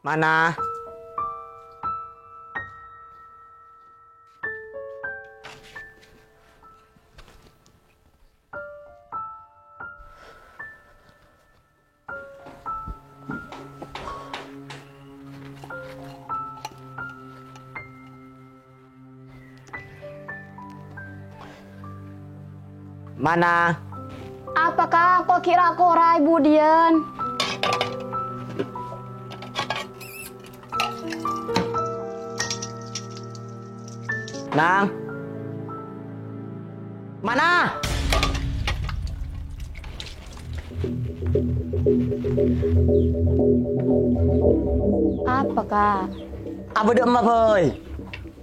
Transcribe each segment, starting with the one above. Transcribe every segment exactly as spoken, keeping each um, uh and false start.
Mana? Mana? Apa, Ka'? Ko' gi' ra-kora è budiyân? Nang. Mana? Apa, Ka'? Abâ' dâ' emma bhâi.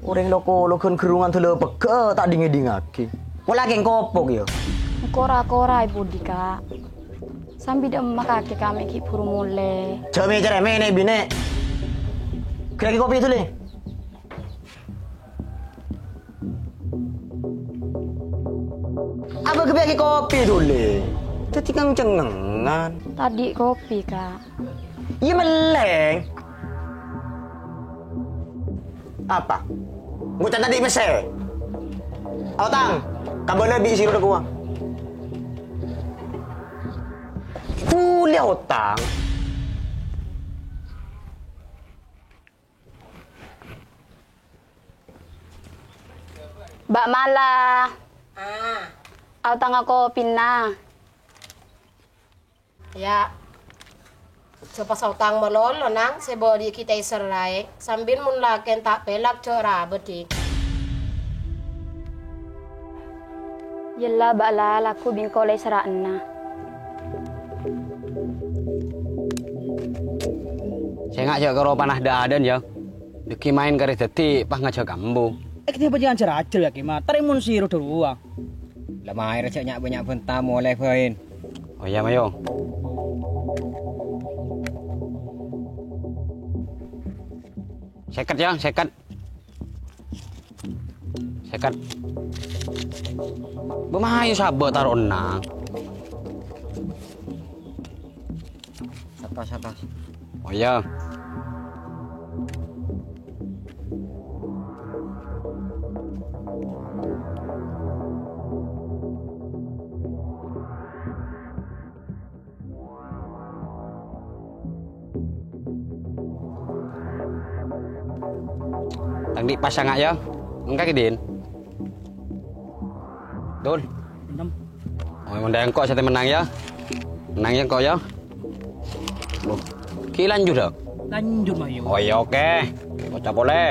Orèng lo-kolo ghân ghârungan dâlâ pegghâ' ta' ding-èdingngaghi. Pola kèng kopok, yâ. Ko' ra-kora è budi, Ka'. Sambi dâ' emma kakè Ka' mè' ghi' buru molè. Jhâ' mè' cerèmè, nè', binè'. Ghâbâyâghi kopi dulih. Abâ' ghâbâyâghi kopi dulih. Dhâddhi kang cengngengan. Tadâ' kopi, Ka'. Iyâ, mellèng. Apa? Bocah tadâ' pèssè? Otang, kabâlâ bi' siro dâ' kowa. Kulâ otang. Bâ' mala. Ah. Aotangnga kopina. Yâ. Jhâ' pas aotang malolo, Nang, sè bâdâ è kita èserraè. Sambi mon lakèn ta' pèlak, jhâ' rabâ, Ding. Yella, bâ' la, lagghu' bi' engko' la èserra'ana. Sènga' jhâ' karo panah dâ'-adâ'ân, yâ. Dhâggi' maèn karè dhâddhi pas ngajhâk ambu. Èkdhi apa jhâ' ajhâr-ajhâr, yâ, Kèma? Tarèmon siro dâruwa. La maèra jhâ' nya'-bânnya' bânta molè bhâi. Oh, iyâ, mayu. Sèket, yâ, sèket. Sèket. Bâ' mayu sabâ' taro'na. Satos, satos. Oh, iyâ. Tang dhi' pas sanga', yâ. Engka kè, Din. Dul. Ennem. Oh, mon dâ' engko' sè mennang, yâ. Mennang, yâ, engko', yâ. Loh. Ki lanjut, yâ? Lanjut, Mayu. Oh, iyâ, oke. Koca' polè.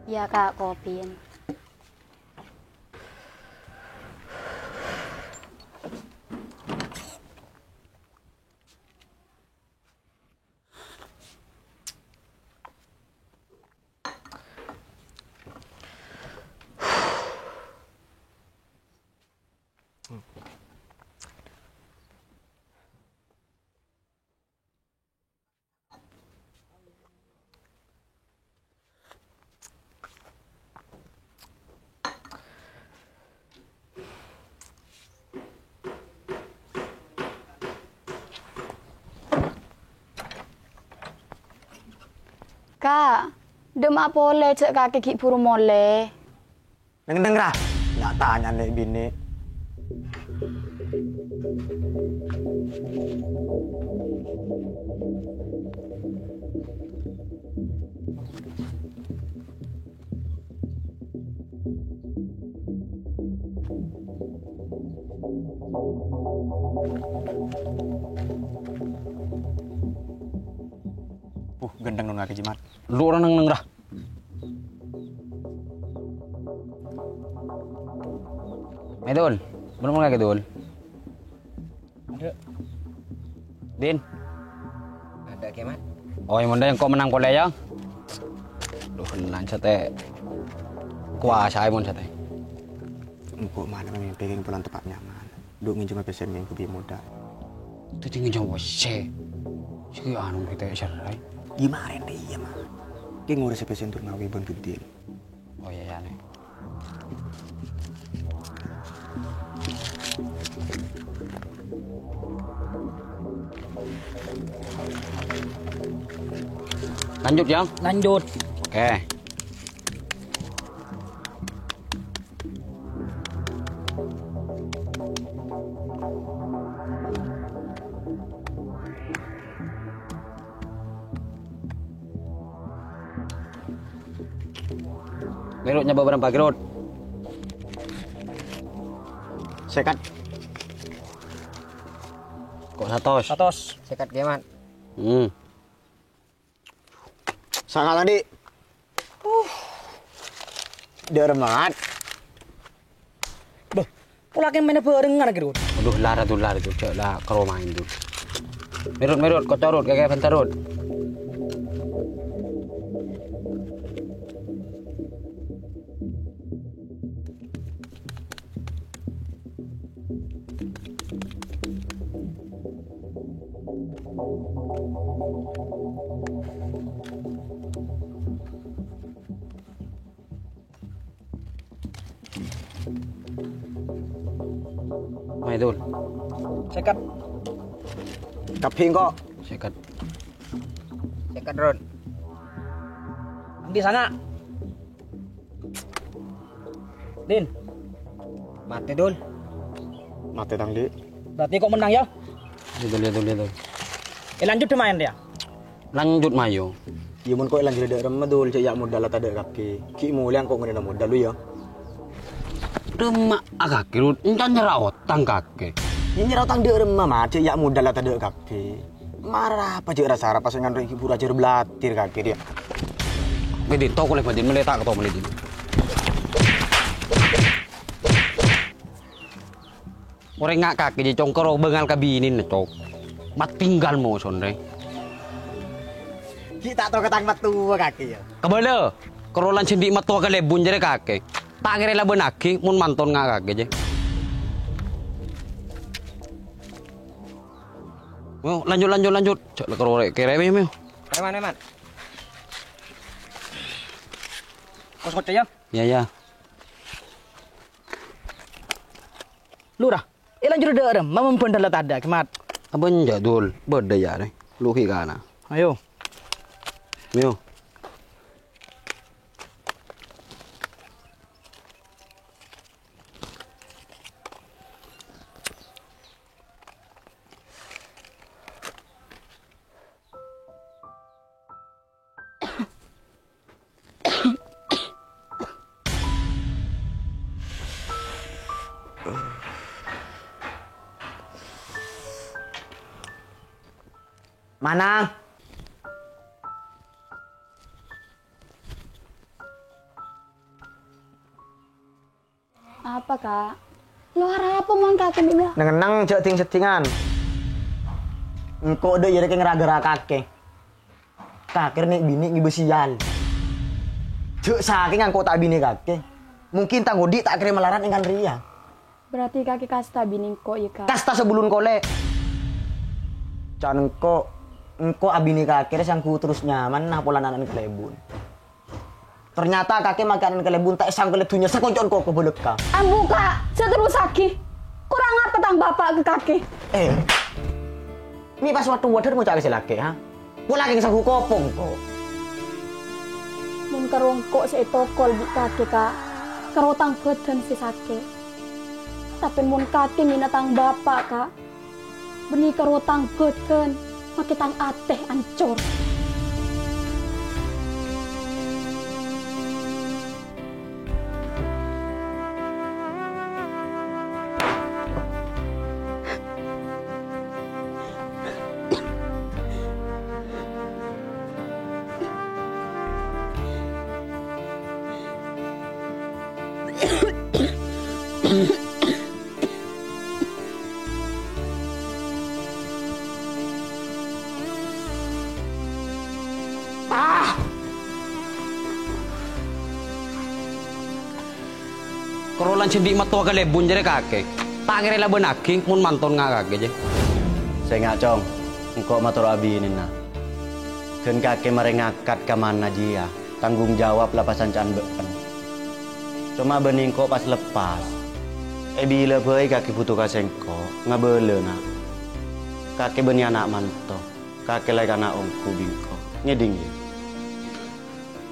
Iyâ, Ka', kopina. Ka', dâ' emma polè jhâ' kakè ghi' buru molè. Neng-neng ra, nya'-tanya nè' binè'. Uh, gendeng nona ke jimat. Lu orang neng-neng ra. Eh, Dul. Belum lagi, Dul. Ada. Din. Ada, Kemat. Oh, yang mending kok menang polè, ya? Duh, nan sate. Kuasa, mon sate. Engko' mana mimpi keng bulan tepat nyaman. Duk nginjem pèssè minggu bi' modal. Dhâddhi nginjem pèssè. Sè anu kita serai. Gimana deh, iya, Mat. Ki ngurus pèssè untuk ngawi Bang Gede. Oh iya, iya, nih. Lanjut, Jang. Lanjut. Oke. Nih, Rut, nyoba barang pagi, Rut. Sèket. Kok satos? Satos. Sèket, gimana? Hmm. Sangat tadi. Uh. Dia remat. Bâh, pola kèng maènna bhârengngan, Rut. Aduh, lara tuh, lara tuh. Cek lah, ke rumah itu. Merut, merut, kok corot, kayak bentar, Rut. Mai, Dul. Sèket. Kabbhi engko'. Sèket. Sèket, Rut. Ambi sana. Din. Matè, Dul. Matè, Tang, Dik. Berarti kok menang, ya? Iya, Dul, iya, Dul, iya, Dul. Eh, lanjut, Dul, maèn, ya? Lanjut, mayu. Iyâ, mon kok lanjut dâ' remma, Dul, cè' ya' modal tadâ' kakè. Ghi' molè engko' ngonèna modal lu, ya. Remma kakè, Rut. Encan nyerra otang kakè. Iyâ, nyerra otang dâ' remma, Mat, cè' ya' modal tadâ' kakè. Mara apa cè' rasa arapa sè nganrè' ghi' buru ajâr blatir kakè, dia. Gede toko lè, Din, mele ta' keto mele, Din. Orèng nga' kakè jâ' congkoro bângal ka binèna, Cok. Matinggal moson, rè. Ghi' ta' tao ka tang mattowa kakè, ya. Kabâlâ, karolan sè andi' mattowa kalèbun jârèya kakè. Ta' kèra èlabânaghi mon manton nga' kakè, jâ. Yo, lanjut, lanjut, lanjut. Jâ' la karo rè-, kèrèmè, mèo. Preman, preman. Kos ngocè, ya? Iya, iya. Lurah, èlanjur dâ' remma mon bhândhâl la tadâ', Mat. Abân jâ', Dul. Bâdâ, ya, rè. Luhi kana. Ayo. Mèo. Mana? Apa, Kak? Lo arapa mon kakè mè' nya? Neng-enneng jâ' ding-seddhingan. Engko' dâ' iyâ rè kèng ra-ghârâ kakè. Kakè rè nè' binè' ngibâ sial. Jâ' sakèng engko' ta' abinè kakè. Mungkin tang odi' ta' kèra malarat èngkan rèya. Berarti kakè kasta binè engko', ya, Kak? Kasta sabulun kolè'. Can engko', engko' abinè kakè rè sangghu terros nyamanna polana ana'na kalèbun. Ternyata kakè makè ana'na kalèbun ta' èsangkèlè dhunnya sakonco'an koko bâlâkka. Ambu, Kak, jâ' terrossaghi. Korang apa tang bapa' ka kakè? Eh, mè' pas watto wadhâr ngoca' ka sè lakè', ha? Pola kèng sangghu kopong, ko'. Mon karo engko' sè ètokol bi' kakè, Kak, karo tang bhâdhân sè sakè'. Tapè mon kakè mèna tang bapa', Kak, bânnè karo tang bhâdhân, makè tang atè ancor. Ah! Karolan sè andi' mattowa kalèbun jârèya kakè. Ta' kèra èlabânaghi mon manton nga' kakè, jâ. Sènga', Cong. Engko' matoro' abinèna. Ghân kakè marè ngakat ka mana jiyâ. Tanggung jawab la pasanca'an bâ'en. Coma bânnè engko' pas leppas. È bilâ bhâi kakè bhuto ka sèngko', ngabâlâ, Na'. Kakè bânnè ana' manto, kakè la èkana' ongghu bi' engko'. Ngèdhing, yâ.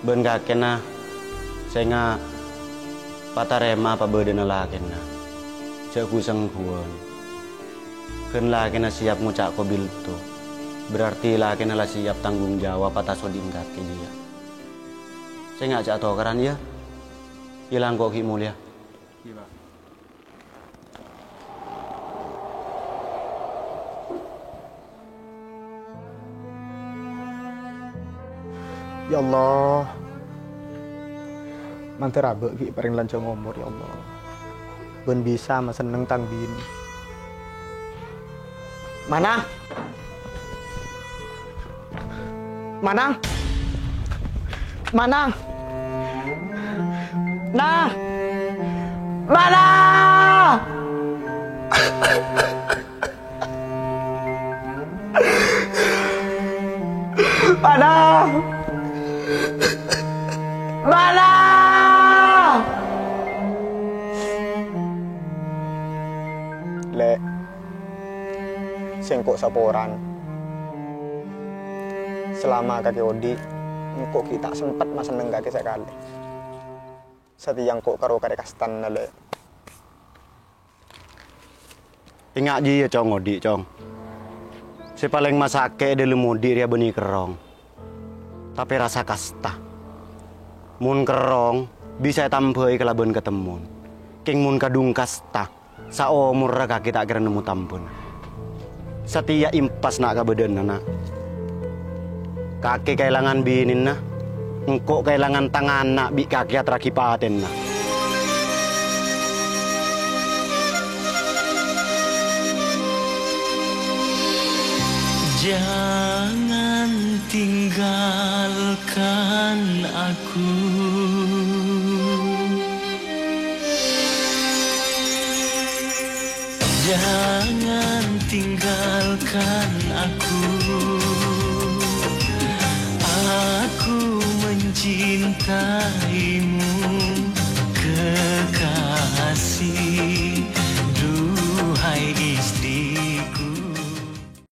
Bân kakèna sènga' patarèma pabâdâna lakèna. Jhâ' ghu-sengghuwân. Ghân lakèna siap ngoca' kobilto, berarti lakèna la siap tanggung jawab atas odi'na kakè jiyâ. Sènga' jhâ' atokaran, yâ. Yâ la engko' ghi' molèya. Ya Allah, mandhâr abâ' ghi' parèng lanjhâng omor, ya Allah, bân bisa masenneng tang binè. Mana? Mana? Mana? Nah! Mana? Mana? Mana? Lè', sèngko' saporana. Salama kakè odi', engko' ghi' ta' sempet masenneng kakè sakalè. Satèya engko' karo karè kastana, Lè'. Enga' jiyâ, Cong, odi', Cong. Sè palèng masakè' è dâlem odi' rèya bânnè kerrong. Tapè rassa kasta. Mon kerrong, bisa ètambhâi kalabân katemmon. Kèng mon kadhung kasta, saomorra kakè ta' kèra nemmo tambhâna. Satèya impas, Na', kabâdâ'ânna, Na'. Kakè kaèlangan binèna, engko' kaèlangan tang ana' bi' kakè aterraghi patèna. Jangan tinggalkan aku. Jangan tinggalkan aku. Aku mencintaimu, kekasih.